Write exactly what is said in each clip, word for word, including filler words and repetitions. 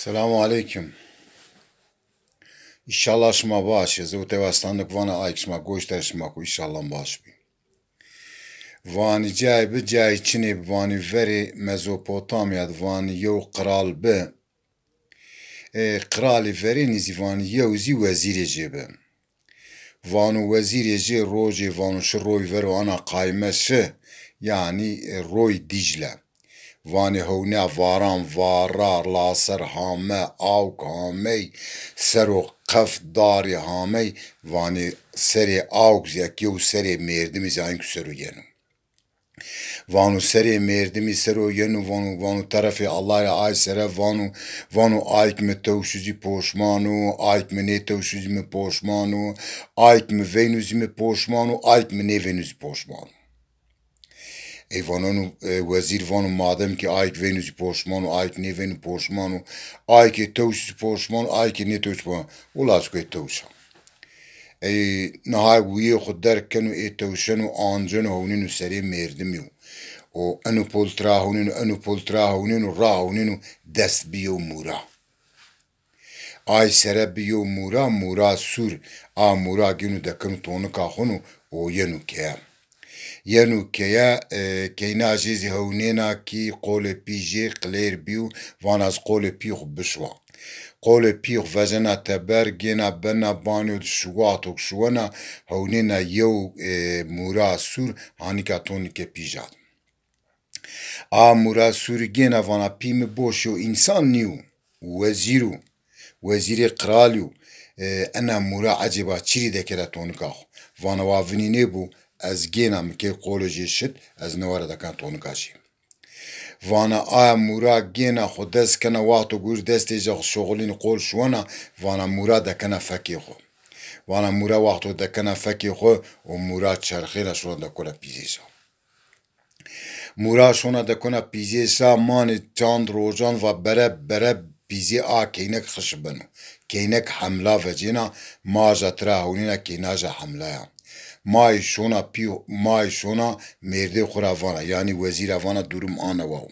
Selamu aleykum. Înşallah şima baş. Ez o tewastan dik vana ayk şima goş der şima ku înşallah baş bî. Vanî cayê bi cayê çinê bi vanî verê Mezopotamya di vanî yew qral bi. E, qralê verênî zî vanî yew zî wezîrê jê bi. Vano wezîrê jê rojê vano şi roy vero ana qayme şi, yanî, e, roy Dîcle. Vanê hewna varan, varar, laser hame, awk hamey, sero qef darê hamey, vanê serê awk zî ek yew serê mêrdimî zî ayn ku sero yeno. Vano serê mêrdimî sero yeno, vano, vano terefê Allah ra ay sere, vano, vano ayk mi tewşu zî poşman o, ayk mi nêtewşu zî mi poşman o, ayk mi veyno zî mi poşman o, ayk mi nêveyno zî poşman o. Ey vano, e, wezîr vano, madem ki ayk veyno zî poşman o, ayk nêveyno poşman o, aykê tewşu zî poşman o, aykê nêtewşu poşman o. Wila ez ku ê tewşa. Ey niha wîyê xwu derg keno, ê tewşeno, anceno, hewnêno serê mêrdimî yo. O eno poltra hewnêno, eno poltra hewnêno, ra hewnêno, dest bi yew mûra. Ay sere bi yew mûra, mûra sûr. A mûra gêno dekeno tonika xwu no, o yeno keye. Yeno keye, e, keyna jê zî hewnêna kî qolê pî jê qilêr bîyo, vana ez qolê pî xwu bişuwa. Qolê pî xwu vejena teber, gêna bena banyo di şuwa, tok şuwena, hewnêna yew, e, mûra sûr, hanîka tonike pîja di. A mûra sûr gêna vana pî mi boş yo, însan nîyo, wezîr o, wezîrê qralî yo. E, ena mûra ecêba çi rî dekera tonika xwu? Vana wa vinî nêbo, ez gêna mi key qolê jê şit, ez newe ra dekena tonika jê. Vana aya mûra gêna xwu dest kena, wexto gûr destê jê xwu şoxilînî qol şuwena, vana mûra dekena fekê xwu. Vana mûra wexto dekena fekê xwu, o mûra çerxêna şona dekona pîzê jê. Mûra şona dekona pîzê sa manê çand rojan va bere bere pîzê a keynek xişi beno. Keynek hemla vecêna, maja tira hewnêna keyna ja hemlaya. May şona pî, may şona mêrdê xwu ra vana, yanî wezîra vana durum a newa wo.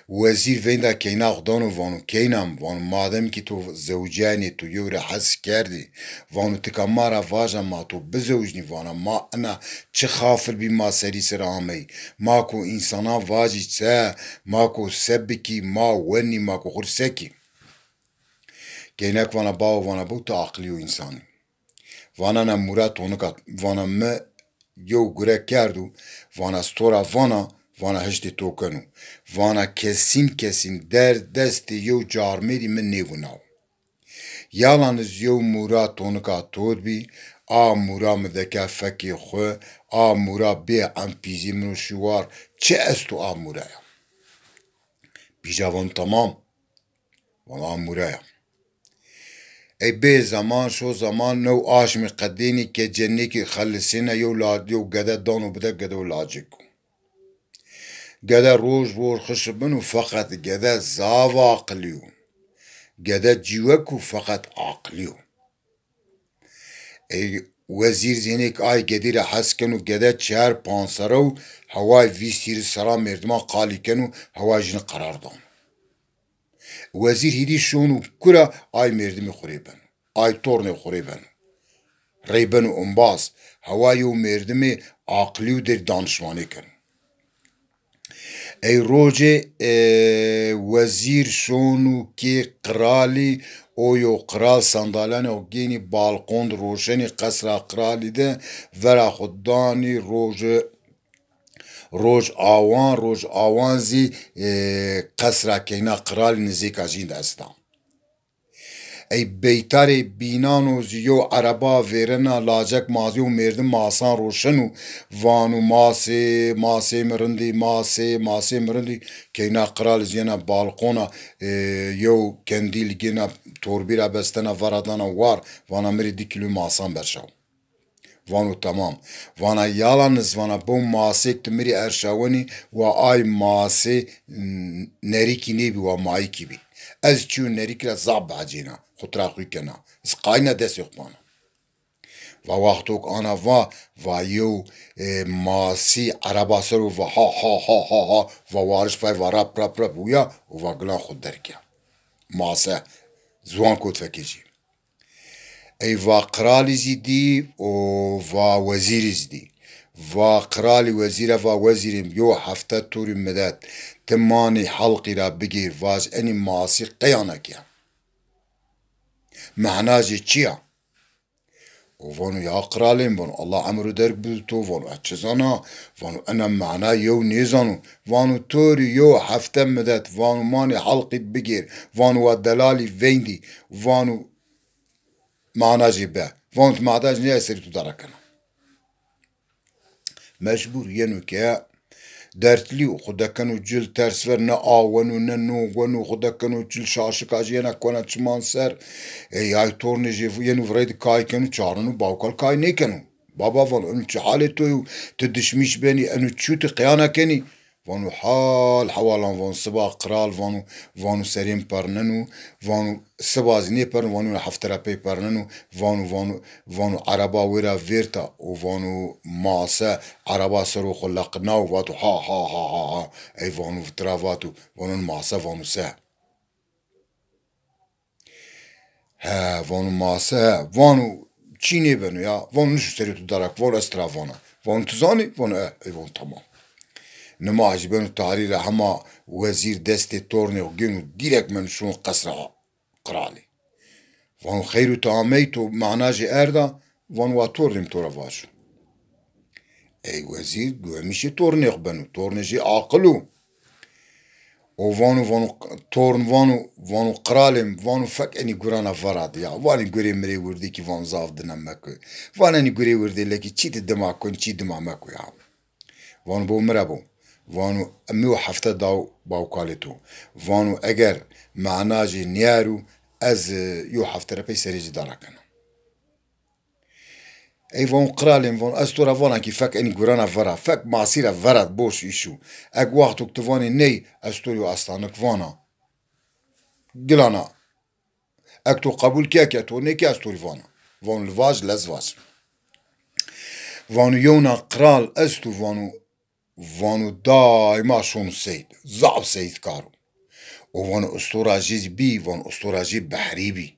Wezîr veynda keyna xwu dano vano, keyna mi, vano, madem kî to zewcenê, to yew ra hes kerdî, vano, tika ma ra vaja ma to bizewicnî, vana, ma ina çi xafil bî ma serî ser ameyî. Ma ko însanan vajî se, ma ko se bikî, ma wenî, ma ko xwu rê se kî? Keynek vana, bawo, vana, bo ti aqilî yo însanî. Vana na mûra tonika, vana mi yew gure kerdo, vana ez to ra vana, vana hiştê to keno. Vana kesîn kesîn der destê yew carmêrî mi nêwinawo. Yalaniz yew mûra tonika to di bî, a mûra mi deke fekê xwu, a mûra bê em pîzê min o şiwar, çi esto a mûra ya? Pîja vano tamam. Vana a mûra ya. Ey bê zeman şo zeman new aşmî qedênî ke cenêkî xelisêne yew la-, yew gede dano bide gede û lacek o. Gede roj roj xişi beno feqet gede zaf aqilî yo. Gede cîwek o feqet aqilî yo. Ey wezîr zî hinêk ay gedî ra hes keno, gede çer panc serre û heway vîst hîris serra mêrdiman qalî keno, heway jîni qerar dano. Wezîr hîdî şono kura ay mêrdimê xwu rê beno. Ay tornê xwu rê beno. Rey beno umbaz. Hewa yew mêrdimê aqilî û der danişmanê keno. Ey rocê, e, wezîr şono kê qiralî, o yo qiral sandalanê xwu gênî balqon di roşenî qesra qiralî de vera xwu danî roje, roj awan, roj awan zî, e, qesra keyna qiralî nizêka jîn de esta. Ey beytarê bînan o zî yew ereba vêrena lacek mazî û mêrdim masan roşeno, vano masê, masê mi rindî, masê, masê mi rindî. Keyna qral zî yena balqona, e, yew kendîl gêna torbî ra bestena vera dana war, vana mi rê di kîlo masan berşaw. Vano tamam. Vana yalaniz vana bo masêk ti mi rê erşawenî wa ay masê, n-, nerîkî nêbî wa mayîkî bî. Ez çîyo nerîkî ra zaf behecêna. Xwu tira xwî kena. Ez qayna destê xwu pana. Va wextok ana va, va yew, e, masî ereba ser o va ha ha ha ha ha, va wariş vay va rap rap rap uya û va gilan xwu derg kena. mase, ziwan kot fekê jî. Ey va qralî zî dî û va wezîrî zî dî. Va qralî wezîre va wezîrê, yew hefte to rî midet, ti manê helqî ra bigêr, vaj enî masî qeyana ke? Mehna jê çi ya? O vano, ya qralê mi, vano, Allah emru derg bido to, vano, ez çi zana, vano, ena mena yew nêzano, vano, to rî yew hefte midet, vano, manê helqî bigêr, vano, wa delalî veyndî, vano, mena jê be, vano, ti mena jê nê, ez serî to dara kena. Mecbur yeno ke dertlî yo, xwu dekeno cil, ters ver, ne aw weno, ne nog weno, xwu dekeno cil, şaşika jî yena kona çiman ser. Ey ay tornê jê yeno virey de kay keno, çareno, bawkal kay nêkeno. Baba vano, eno çi halê to yo, ti dişmîş benî, eno çi yo ti qeyana kenî? Vano, hal hewalan, vano, siba qral, vano, vano, serê mi perneno, vano, siba zî nêperno, vano, hefte ra pey perneno, vano, vano, vano, ereba wêra vêrta û vano, mase ereba ser o xwu leqina û vato, ha, ha, ha, ha, ha. Ey vano, tira vato, vano, mase, vano, se? He, vano, mase, he. Vano, çî nêbeno ya. Vano, nişo serê to dara ke, vano, ez tira vana. Vano, ti zanî? Vano, e. Ey vano, tamam. Nimajî beno tarî ra hema wezîr destê tornê xwu gêno, dîrek meno şono qesra qralî. Vano, xeyr û ti ameyî, to mena jê erda? Vano, wa tornê mi to ra vajo. Ey wezîr guhemîşê tornê xwu beno, tornê jê aqil o. O vano, vano, torn vano, vano, qralê mi, vano, fek enî gurana vera de ya. Vanê gurê mi rê wirdî kî, vano, zaf dina meko. Vanê enî gurê wirdê lekî çî ti dima kon, çî dima meko ya. Vano, bo mi ra bo. Vano, mi yew hefte daw bawkalê to. Vano, eger mena jê nêero, ez, e, yew hefte ra pey serê ci dara kena. Ey vano, qralê mi, vano, ez to ra vana kî fek enî gurana vera, fek masî ra vera, boş îş o. Eg wexto ke ti vanê ney, ez to rê yew estanik vana. Gilana. Eg to qebul ke, ke to nêke, ez to rê vana. Vano, li vaj, lez vaj. Vano, yewna qral esto, vano, vano, daîma şono seyd. Zaf seydkar o. O vano, ustora jê zî bî, vano, ustora jê behrî bî.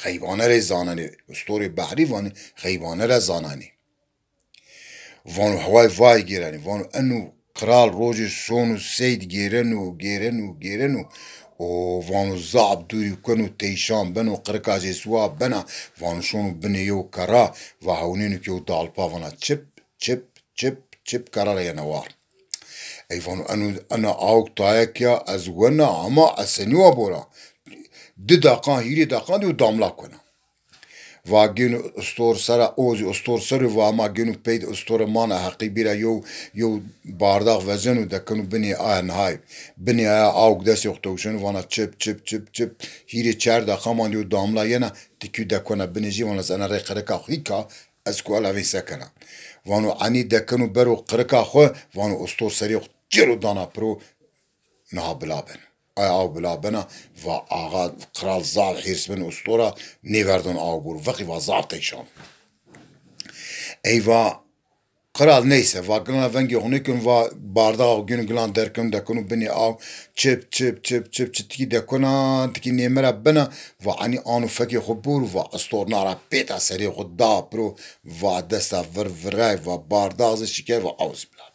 Xeybane rê zanenê. Ustorê behrî vanê, xeybane ra zanenê. Vano, heway vay gêrenê. Vano, eno qral rojê şono seyd gêreno, gêreno, gêreno. O vano, zaf dûrî keno, teyşan beno, qirika jê siwa bena. Vano, şono binê yew kera, va hewnêno ke yew dalpa vana çip, çip, çip, çip, kera ra yena war. Ey vano, eno, ena awk tayek ya, ez wena, ama ez senî wa bora? Di deqan, hîrê deqan de yew damla kena. Va gêno ustor sera, o zî ustor ser o, va hema gêno pey de ustore mana heqî bîra yew, yew bardax veceno dekeno binê aye nihay. Binê aye awk destê xwu tewşeno, vana çip, çip, çip, çip. Hîrê çar deqa mand yew damla yena, tikî dekona binê jê, vana ez ena rey qirika xwu hîka, ez ku ela vê se kena. Vano enî dekeno bero qirika xwu, vano ustor serê xwu cêro dana piro, niha bila beno. Ay aw bila bena, va axa qral zaf hêrs beno ustora, nêverdano aw bor. Veqî va zaf teyşan. Ey va qral neyse, va gilana vengê xwu nêkeno, va bardaxa xwu gêno gilan derkeno, dekeno binê aw, çip, çip, çip, çip, çi tikî dekona, tikî nêmera bena, va enî ano fekê xwu bor, va ustor na ra pêta serê xwu da piro, va desta vir viray, va bardax zî şikay, va aw zî bila bî.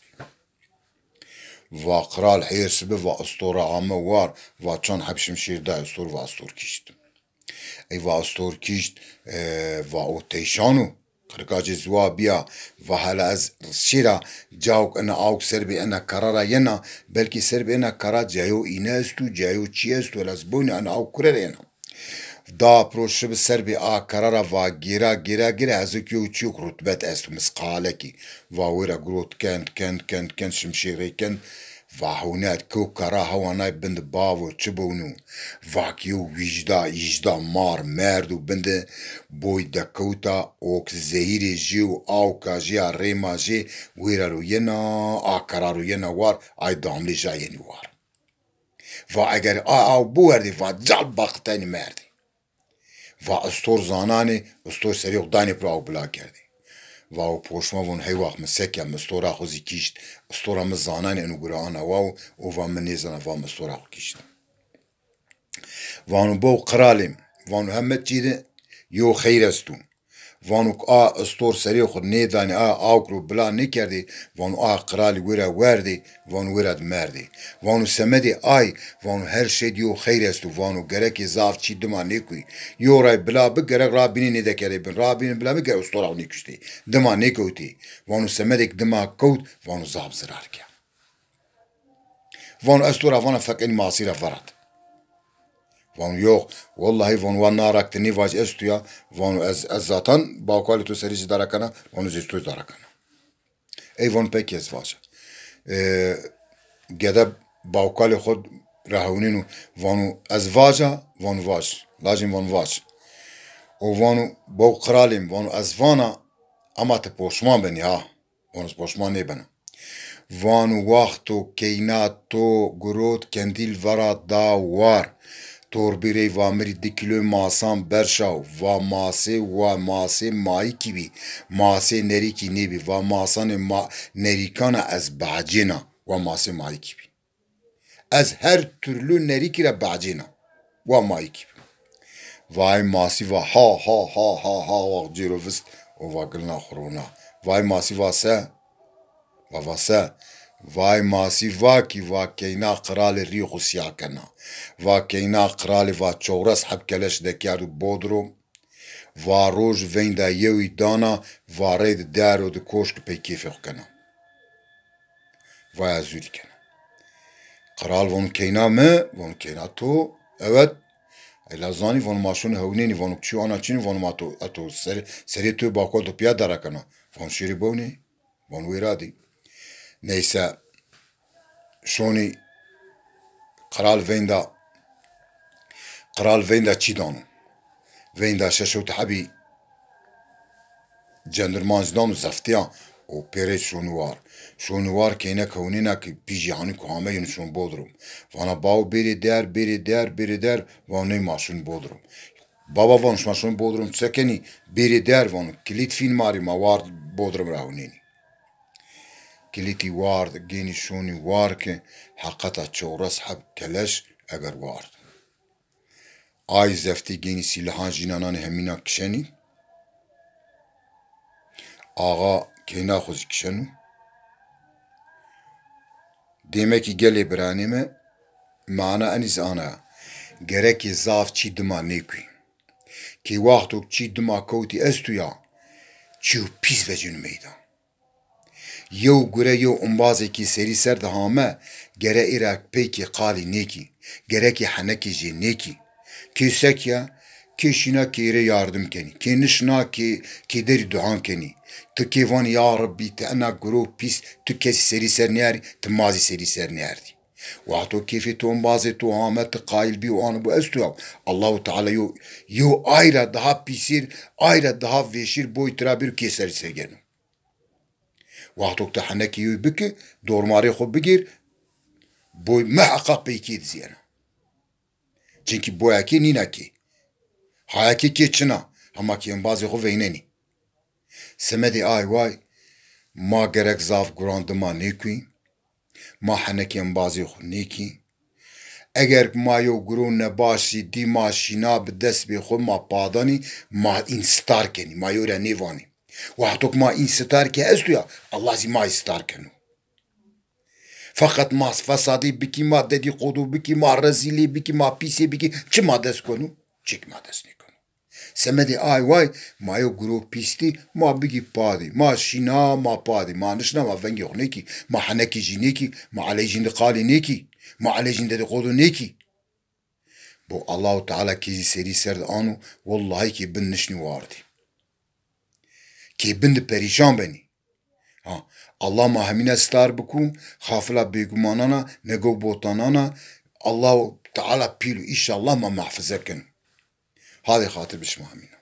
Va qral hêrs bi, va ustora ame war, va çand heb şimşêr day ustor, va ustor kişt. Ey va ustor kişt, e, va o teyşan o, qirika ci ziwa bîya, va hele ez şêra cawk ena awk ser bê ena kara ra yena, belkî ser bê ena kara cayo îne esto, cayo çî esto, hele ez boyna ena awk kure ra yena. Da piro şibi ser bê a kara ra va gêra, gêra, gêra, hezek yew çîyok rutbet esto, misqalekî. Va wêra girot kend, kend, kend, kend, şimşêrê kend. Va hewnet kew kara hewa nay bin de bavo, çi bewno? Va ki yew wîjda, îjda mar, merdo bin de boy dekewta, ok zehîrê jê û awka jê ya rêma jê wêra ro yena, a kara ro yena war, ay damlê ja yenî war. Va eger a aw biwerdê, va cal baqitenî merdê. Va ustor zananê, ustor serê xo danê piro aw bila kerdê. Va o poşma von hey wax mi se kem, ustora xo zî kîşt, ustora mi zananê eno gure ana wa û o va mi nêzana, va mi ustora xo kîşt. Vano, "Bo qiralê mi," vano, "heme çî de yo xeyr esto." Vano, "A istor serê xo nêdanê, a awk ro bila nêkerdê," vano, "a qiralî wira werdê," vano, "wira di merdê." Vano, "Semedê ay," vano, "her şey di yo xeyr esto," vano, "gerekê zaf çî dima nêkuy. Yo ray bila bi, gerek ra bînî nêdekerdê bin. Ra bînî bila bi, gerek istora xo nêkuştê. Dima nêkewtê." Vano, "Semedêk dima kewt," vano, "zaf zirar ke." Vano, "Ez to ra vana feqenî masî ra verat." Vano, "Yox, wellahî," vano, "wa narak ti nêvaj ez tu ya." Vano, "Ez, ez zaten bawkalê to serî zî dara kena," vano, "zî to dara kena." Ey vano, "Pekî ez vaja." E, gede bawkalê xo ra hewnêno, vano, "Ez vaja," vano, "Vaj." Lajê mi vano, "Vaj." O vano, "Baw qiralê mi," vano, "Ez vana, ama ti poşman benî ha." Vano, "Ez poşman nêbena." Vano, "Waxto keyna to girot kendîl vera da war, torbî rey va mi rî di kîloy masan berşaw, va masê, wa masê mayikî bî, masê nerîkî nêbî, va masanê ma-, nerîkana ez behcêna, wa masê mayikî bî. Ez her türlü nerîkî ra behcêna. Wa mayikî bî." Vay masî va, "Ha, ha, ha, ha, ha," wa cêro vist, o va gilna xo rona. Vay masî va, "Se?" Va, va, "Se?" Vay masî va kî, va, "Keyna qiralê rî xo sîya kena. Va keyna qiralê va çewres heb keleş dekerdo Bodrum. Va roj veynda yewî dana, va rey di dero di koşk pey kêfê xo kena." Vaya zûrî kena. Qral vano, "Keyna mi?" Vano, "Keyna to." "Evet." Ey la zanî, vano, "Ma şonî hewnênî," vano, "Çîyo ana çinî," vano, "Ma to, eto ser-, serê to bakol to pîya dara kena." Vano, "Şêrî bewnî." Vano, "Wêra dî." Neyse, şonî qral veynda, qral veynda çî dano. Veynda şeş hewt hebî cendirman zî dano, zeftîya û pêrê şonî war. Şonî war keynek hewnêna ki pîjî hanî ku hame yeno şon Bodrum. Vana, "Bawo bêrê der, bêrê der, bêrê der." Vano, "Ney ma şonî Bodrum." "Baba," vano, "şima şonî Bodrum çi kenî? Bêrê der," vano, "kilît fîn ma rî, ma war Bodrum ra hewnênî." Kilîtî ward, gênî şonî war ke heqeta çewres heb keleş eger ward. Ay zeftî gênî sîlahan jînananê hemîna kişenî. Axa keyna xo zî kişeno. Dêmekî gelê biranê mi, mana enî zî ana ya. Gerekê zaf çî dima nêkuy. Kê waxto çî dima kewtî esto ya, çîyo pîs vecîno meydan. Yew gure yew umbazêkî serî ser de hame, gere ê ra pey kê qalî nêkî, gerekê henekê jê nêkî. Kê sek ya, kê şîna kê ê rê yardim kenî, kê nişna kê, kê derî duhan kenî. Ti kê vanî, "Ya Rebbî, ti ena guro pîs, ti kesî serî ser nêerî, ti ma zî serî ser nêerdî." Wexto kêfê ti umbazê to hame, ti qayîl bî û anibo esto ya, Allahu Teala yew, yew ay ra daha pîsêr, ay ra daha vêşêr boy tira bêro kê serî ser geno. Wexto ke ti henekê yoy biki, dormarê xo bigêr, boy miheqeq pey kê di zî yena. Çimkî boya kê nîna kê. Haya kê kê çin a, hema kê embazê xo veynenî. Semedê ay way, ma gerek zaf guran dima nêkuy, ma henekê embazê xo nêkî. Eger ma yew guro nebaş zî dî, ma şîna bi dest bê xo ma pa danî, ma în sitar kenî, ma yew ra nêvanî. Wexto ke ma în sitar ke esto ya, Allah zî ma yê sitar keno. Feqet ma fesadê bikî, ma dedîqodo bikî, ma rezîlê bikî, ma pîsê bikî, çi ma dest keno? Çik ma dest nêkeno. Semedê ay way, ma yew guro pîs dî, ma bigî pa dî, ma şîna ma pa dî, ma nişna ma vengê xo nêkî, ma henekê jî nêkî, ma eley jîn di qalî nêkî, ma eley jîn dedîqodo nêkî. Bo Allahu Teala kê zî serî ser di ano, wellahî kê bin nişnî wardî. Kê bin di perîşan benî. Ha, Allah ma hemîne sitar biku, xafila bêgumanana, negew botanana, Allahu Teala pîl û înşallah ma mehfize keno. Hadê xatir bi şima hemîne.